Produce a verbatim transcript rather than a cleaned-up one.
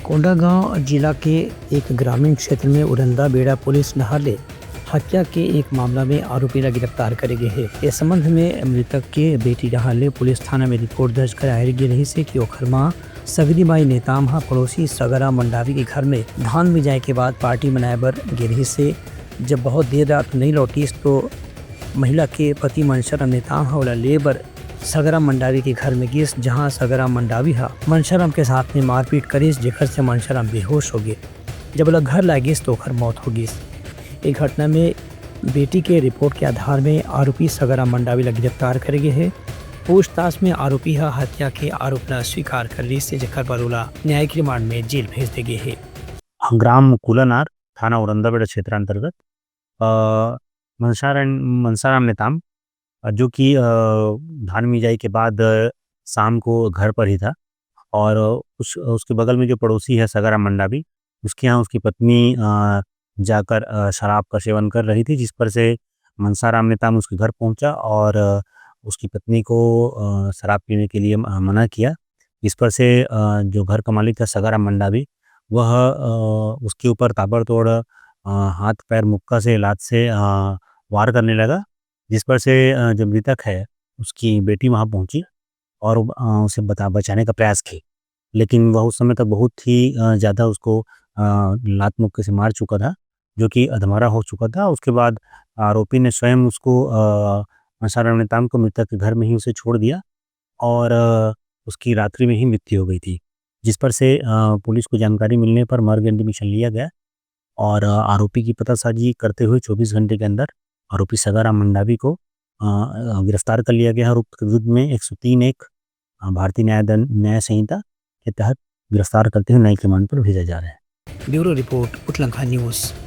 कोंडागांव जिला के एक ग्रामीण क्षेत्र में उरंदा बेड़ा पुलिस डहार ले हत्या के एक मामला में आरोपी ला गिरफ्तार करे गे हे। ए संबंध में मृतक के बेटी डहार ले पुलिस थाना में रिपोर्ट दर्ज कराए गे रहिस हे कि ओखर मां सगरी माई नेताम ह पड़ोसी सगरा मंडावी के घर में धान मिंजाए के बाद पार्टी मनाए बर गे रहिस हे। जब बहुत देर रात नइ लौटिस तो महिला के पति मनशाराम नेताम ह ओला ले बर सगरा मंडावी के घर में गिस, जहां सगरा मंडावी ह मनशाराम के साथ में मारपीट करिस, जेकर से मनशाराम बेहोश हो गे। जब ओला घर लाए गिस तो ओखर मौत हो गिस। ए घटना में बेटी के रिपोर्ट के आधार में आरोपी सगरा मंडावी ला गिरफ्तार करे गे हे। पूछताछ में आरोपी ह हत्या के आरोप ला स्वीकार कर लिस हे, जेकर बर ओला न्यायिक रिमांड में जेल भेज दे गे हे। ग्राम कुलानार, थाना औरंगाबाद क्षेत्र अंतर्गत, अ, मनसाराम, मनसाराम नेताम, अ, जो कि, अ, धान मिंजाई के बाद, अ, शाम को घर पर ही था और उस, उसके बगल में जो पड़ोसी है सगाराम मंडावी, उसके यहाँ उसकी पत्नी, अ, जाकर, अ, शराब का सेवन कर रही थी, जिस पर से मनसाराम नेताम उसके घर पहुंचा और, अ, उसकी पत्नी को, अ, शराब पीने के लिए म-, मना किया। इस पर से, अ, जो घर का मालिक था सगाराम मंडावी, वह, अ, उसके ऊपर ताबड़तोड़, अ, हाथ पैर मुक्का से, लात से, अ, वार करने लगा, जिस पर से, अ, जो मृतक है, उसकी बेटी वहाँ पहुँची और, अ, उसे बता, बचाने का प्रयास की, लेकिन वह उस समय तक बहुत ही, अ, ज़्यादा उसको, अ, लात मुक्के से मार चुका था, जो कि अधमरा हो चुका था। उसके बाद आरोपी ने स्वयं उसको, अ, मनसाराम नेताम को मृतक के घर में ही उसे छोड़ दिया और, अ, उसकी रात्रि में ही मृत्यु हो गई थी, जिस पर से, अ, पुलिस को जानकारी मिलने पर मर्ग इंटीमेशन लिया गया और, अ, आरोपी की पतासाजी करते हुए चौबीस घंटे के अंदर आरोपी सगाराम मंडावी को, अ, अ, गिरफ्तार कर लिया गया और उसके विरुद्ध में एक सौ तीन एक, अ, भारतीय न्याय दंड, न्याय संहिता के तहत गिरफ्तार करते हुए न्यायिक रिमांड पर भेजा जा रहा है। Bureau report, Utlangha news.